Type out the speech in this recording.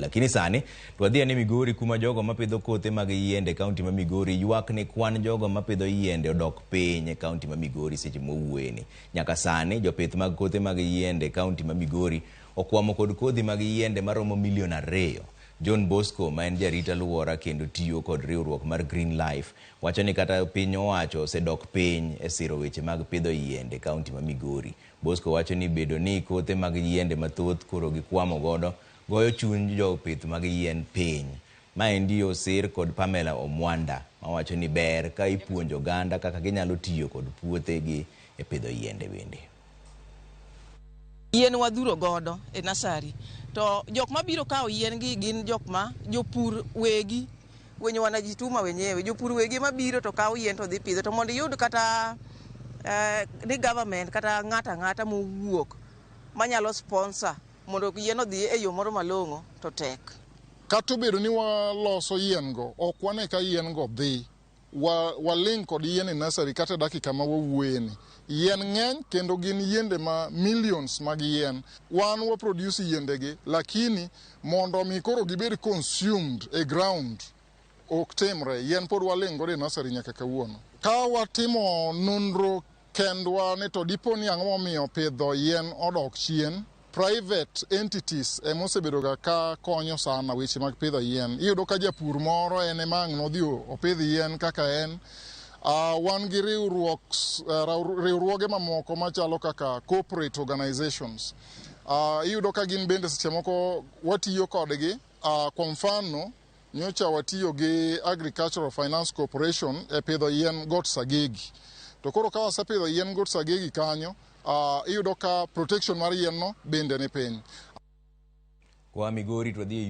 Lakini sani to wadhi ane Migori kuma jogo mapidho kothe mag yiende e kaunti ma Migori ywak ni kwan jogo mapidho yiende odok piny e kaunti ma Migori seche mwawuoyeni. Nyaka sani jopith mag kothe mag yiende e kaunti ma Migori okwamo kod kodhi mag yiende maromo milion 2. John Bosco ma en jarit aluora kendo tiyo kod riwruok mar Green Life wacho ni kata piny owacho osedok piny e siro weche mag pidho yiende e kaunti ma Migori. Bosco wacho ni bedo ni kothe mag yiende mathoth koro gikwamo godo goyo chuny jopith mag yien piny. Maendi osir kod Pamela Omwanda mawacho ni ber ka ipuonjo oganda kaka ginyalo tiyo kod puothegi e pidho yiende bende. Yien wadhuro godo e nursery to jok mabiro kawo yien gi gin jok ma jopur wegi wenye wanajituma wenyewe. Jopur wegi mabiro to kawo yien to dhi pidho. To mondo iyud kata ni government kata ng'ato ang'ata mowuok manyalo sponsor mondo yien odhi e yo moro malong'o to tek. Kata obedo ni waloso yien go, ok wane ka yien go dhi. Waling' kod yien e nursery kata e dakika ma wawuoye ni. Yien ng'eny kendo gin yiende ma millions mag yien. Wan wa produce yiende gi, lakini mondo mi koro gibed consumed e ground ok timre. Yien pod waling' godo e nursery nyaka kawuono. Ka watimo nonro kendwa ni to dipo ni ang'o momiyo pidho yien odok chien, private entities ema osebedo ga ka konyo sana weche mag pidho yien. Iyudo ka japur moro en ema ang' nodhi opidh yien kaka en. Wan gi riwruoge mamoko machalo kaka corporate organizations. Iyudo ka gin bende seche moko watiyo kodgi. Kwa mfano, nyocha watiyo gi Agricultural Finance Corporation e pidho yien Got Sagegi. To koro ka wasepidho yien Got Sagegi kanyo, iyudo ka protection mar yien no bende ni piny. Kwa Migori to wadhi e